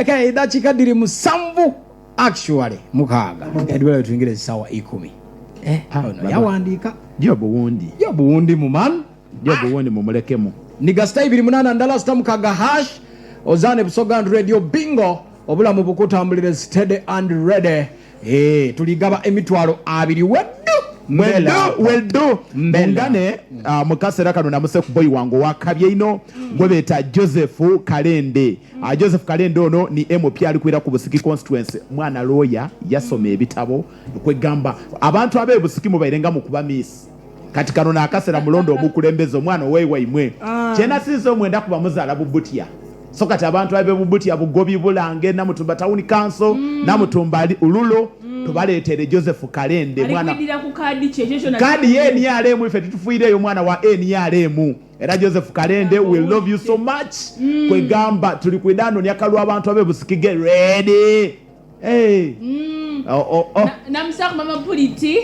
Okay, eddakiika dhiri musanvu actually mukaaga edibula tuyingire esawa ikumi. Eh, Ah, ono baba. yawandiika Job wundi. Job wundi mu man. Job wundi mumulekemu. Niga star ibiri munana ndala star mukaga hash ozane Busoga and Radio Bingo obulamu bukutambulire steady and ready. Eh, tuligaba emitwalo abiri weddu Well mbela do, well do. Mbela. Mungane uh, mukasera kano namuse ku boy wange owakabye ino gwe beeta Joseph Kalende. Joseph Kalende ono ni MP ali kwira ku Busiki constituency. Mwana lawyer yasoma ebitabo kwegamba abantu abe Busiki mubaire nga mukuba miss. Kati kano nakasera mulondo omukulembeze omwana owewaimwe. Kyenasinze omwenda kuba muzaala Bubutya. So kati abantu abe Bubutya Bugobi Bulange Namutumba Town Council Namutumba Lulo tubaleetere Joseph Kalende Ali mwana kwidira ku kaadi ki ekyo kyona kadi ye NRM ife tutufuireyo omwana wa NRM era Joseph Kalende we love you so much kwegamba tuli kwidano akalulu abantu abe Busiki get ready hey. Oh, oh, oh. Namusaku mama Puliti.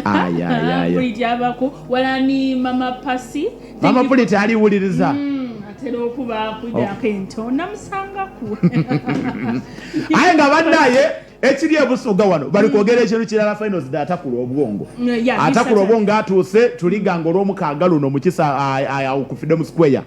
Ay, ay, ay. Puliti abaku wala ni mama Pasi. Thank Mama you Puliti aliwuliriza. Atera okuba kujako ento namusangaku. Aye nga bannaye ekiri ebusuga wano bali kwogera ekintu kirala finals dda atakula obwongo. Yeah, atakula this obwongo atuuse tuliganga olw'omukaaga luno mukisa ku Freedom Square.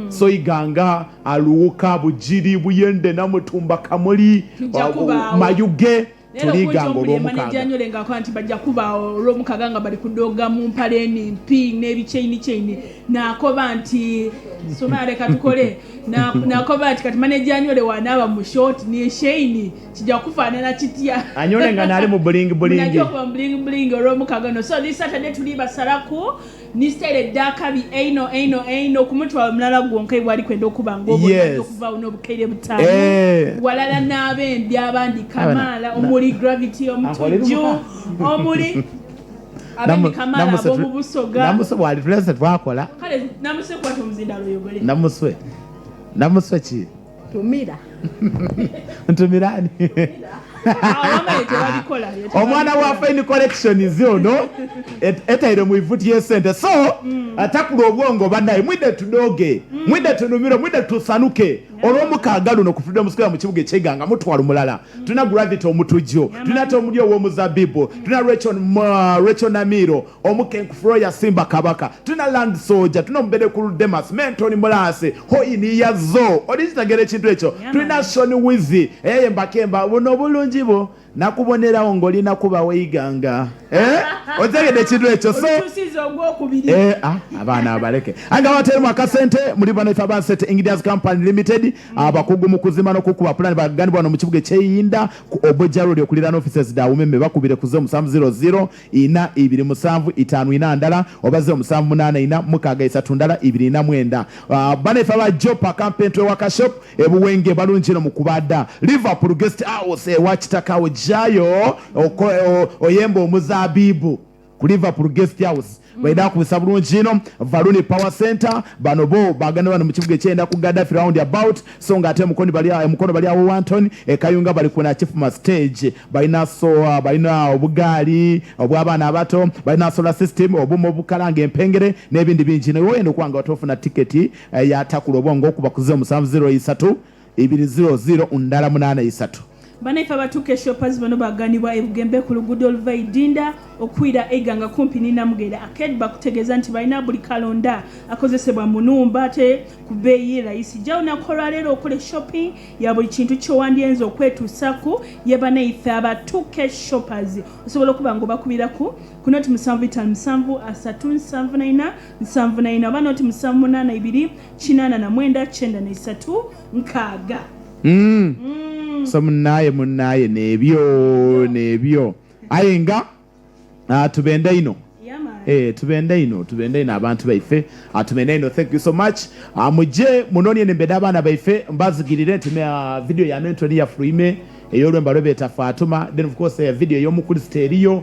So iganga aluwuka Bugiri Buyende Namutumba Kamuli Tujja kubaawo. Mayuge Leero tuliganga kunti ompulira olw'omukaaga. manager Nyole ng'akola nti bajja kuba olw'omukaaga nga bali kudoga mu mpale enimpi n'ebichaini chaini n'akoba nti soma leka tukole n'akoba nti kati manager Nyole wanaaba mu short ne chain kijja kufaanana kitya. Anyole nga nali mu bulingi bulingi. Munajja okuba mu bulingi bulingi olw'omukaaga no. So this Saturday tuli basalaku ni style eddakabi eino eino eino ku mutwalo mulala gwonka ewali kwenda okuba ng'obona okuvaawo n'obukaire butaano walala n'abembi abandi kamaala omuli Gravity Omutujju omuli abembi kamaala ab'omu Busoga. Namuswe bwali tulese twakola. Kale Namuswe kwata omuzindalo oyogere. Namuswe. Namuswe ki? Tumira. Ntumira ani? Omwana wa Fine Collections ono etaire mu ivuti y'esente so atakula obwongo bannaye mwidde tudoge mwidde tunumire mwidde tusanuke olw'omukaaga luno ku Freedom Square mu kibuga eky'Iganga mutwalo mulala tulina Gravity Omutujju tulina Tomuli ow'omuzabibu tulina Rachel Namiro Omukenkufu Roya Simba Kabaka, tulina Land Soldier, tulina Omubede Kulu Demas, Mentoni Mulaase, Hoini Yazo, oli kitegera ekintu ekyo. Tulina Shoni Wizi, eyayemba kemba buno obulungi bwo nakubonerawo ng'olina kuba weiganga. Otegedde ekintu ekyo. So Olutuusiza ogwokubiri. Abaana abaleke. Anga bateremu akasente muli banaife aba Nsete Engineers Company Limited, abakugu mu kuzimba n'okukuba pulaani baganibwa wano mu kibuga eky'Eyinda ku Oboja Road okuliraana offices dha Umeme bakubire ku 0700 ina ibiri musanvu itaanu ina ndala oba ziro musanvu munaana ina mukaaga isatu ndala ibiri ina mwenda. Banaife aba Jopa Kampentwe Workshop e Buwenge balungi inho mu kubaadha. Liverpool Guest House ewa Kitaka awo jayo oyembe omuzaabibu ku Liverpool Guest House. Baidha kubisa bulungi inho. Valuni Power Centre bano bo baganda bano mu kibuga ekyenda ku Gaddafi Round About so nga ate e Mukono bali, e Mukono bali awo Wanton, e Kayunga bali ku Nakifuma Stage. Balina so, balina obugaali obw'abaana abato, balina solar system, obuuma obukalanga empengere n'ebindi bingi inho. Iwe oyenda okuba nga otofuna tiketi ya Takula Obwongo okuba ku ziro musanvu ziro isatu ibiri ziro ziro ndala munaana isatu. Banaife abatuuka e Shoppers bano baganibwa e Bugembe ku luguudo oluva Idinda okwira e Iganga kumpi ni Namugera Arcade. Bakutegeeza nti balina buli kalonda akozesebwa mu nhumba ate ku beeyi raisi. Ja olunaku olwaleero okole shopping ya buli kintu ky'owandyenze okwetuusaku ye banaife aba 2K Shoppers. Osobola okuba nga obakubiraku ku noti musanvu itaanu musanvu asatu nsanvu na ina nsanvu na ina oba noti musanvu munaana ibiri kinaana na mwenda kyenda na isatu nkaaga. So munaye munaye nebyo nebyo aye nga tubenda inho eh, tubenda inho tubenda inho abantu baife tubenda inho thank you so much muje munonie nembeda abaana baife mbazigirire nti video ya Mentoni yafuluime ey'olwemba lwebeeta Fatuma then of course video ey'omukulisito eriyo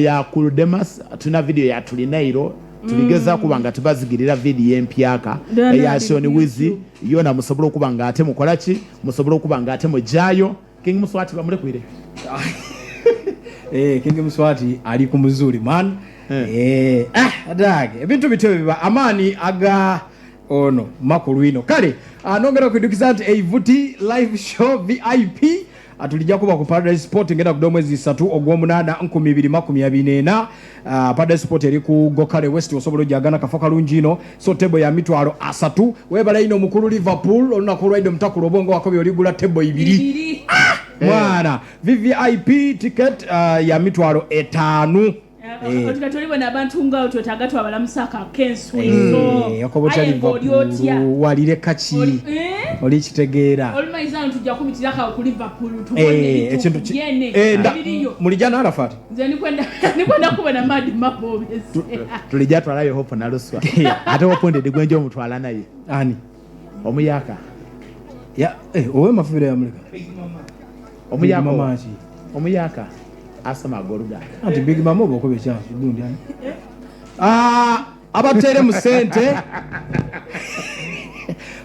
ya Kuludemas tulina video ya Tulinairo tuligeza kuba nga tubazigirira video empyaka eya Shoni Wizi yona musobola okuba nga ate mukola ki musobola okuba nga ate mujayo King Muswati bamulekwire. Eh, King Muswati ali ku muzuri man. Eh, ah, dag ebintu bityo biba amaani aga Ono makulu inho. Kale nongera okwidhukiza nti Eivuti Live Show VIP tulija kuba ku Paradise Sport ng'enaku dh'omwezi isatu ogw'omunaana 2024. Paradise Sport eri ku Gokale West osobola ogyagana kafo kalungi inho. So table ya mitwalo asatu. Webale inho mukulu Liverpool olunaku olwaidho mutakula obwongo wakobye oligula table ibiri. Mwana VVIP ticket ya mitwalo etaanu. Eh. Oti kati olibona abantu nga otyo otaga twabalamusa ako ak'enswiso. Eh, okoba otya Aye ng'oli otya? Liverpool walireka ki? Oli, eh? Olikitegeera. Olumaiza ano tujja kubitirako awo ku Liverpool tubone Eh, ebituufu ekintu ki byene eh, nda ebiriyo. mulijja n'Arafat? Nze ndikwenda ndikwenda kubona Madi Mabobezi. Tulijja twalayo Hope Naluswa. Ate Hope ndidi gwenja omutwala naye. Ani? Omuyaka. Ya, eh, owe mafubira yamuleka. Omuyaka. Big Mama ki? Omuyaka. Asoma agoluga. Anti Big Mama oba okoba ekyansi gundi ani? Ah, abatere mu sente.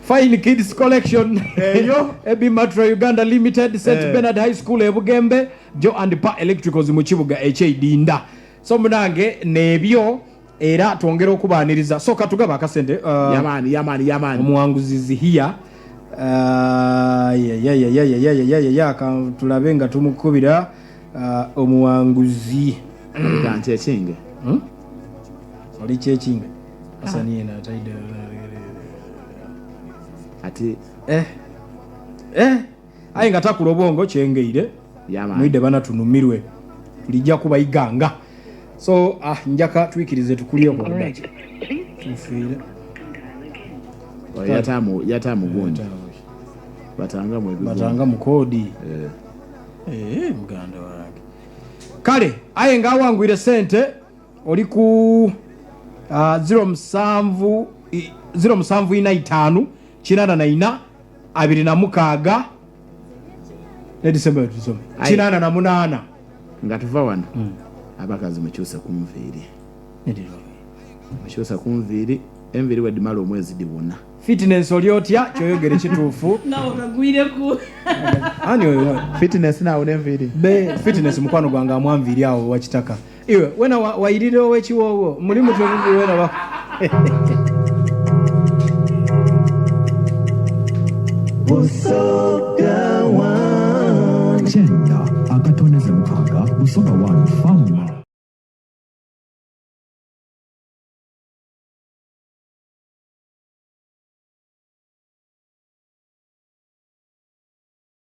Fine Kids Collection. Eyo. Ebi Matra Uganda Limited, St. Eh. Bernard High School e Bugembe, Joe and Pa Electricals mu kibuga eky'eidinda. So munange nebyo era twongera okubaniriza. So katugaba akasente uh, Yamani, yamani, yamani. omuwanguzi Zihia uh, ya ya ya ya ya ya ya ya tulabe nga tumukubira uh, omuwanguzi Kanti ekinge. Hmm? Oli kyekinga Hasani yena ataide Ati eh eh aye nga takula obwongo kyengeire Yamani. mwide bana tunumirwe tulijja kuba iganga so ah, njaka twikirize tukulyeku oludaki tufiire yatamu yatamu gundi. Batanga mu ebigo. batanga mu koodi Eh. Eh, muganda wange kale aye nga awangwire sente oli ku uh, 07 0745 84 26 nedisemba tusome Aye. 88 Nga tuva wano. Abakazi mukyuse ku nviiri. Mukyuse ku nviiri. Enviiri bwe dhimala omwezi dhiwona. Fitness oli otya kyoyogere kituufu. Nga okagwireku. Ani oyo? Fitness naawona enviiri. Be fitness mukwano gwange amwanviiri awo wakitaka. Iwe wena wairira owekiwoowo muli mutyo wena wa Busoga one.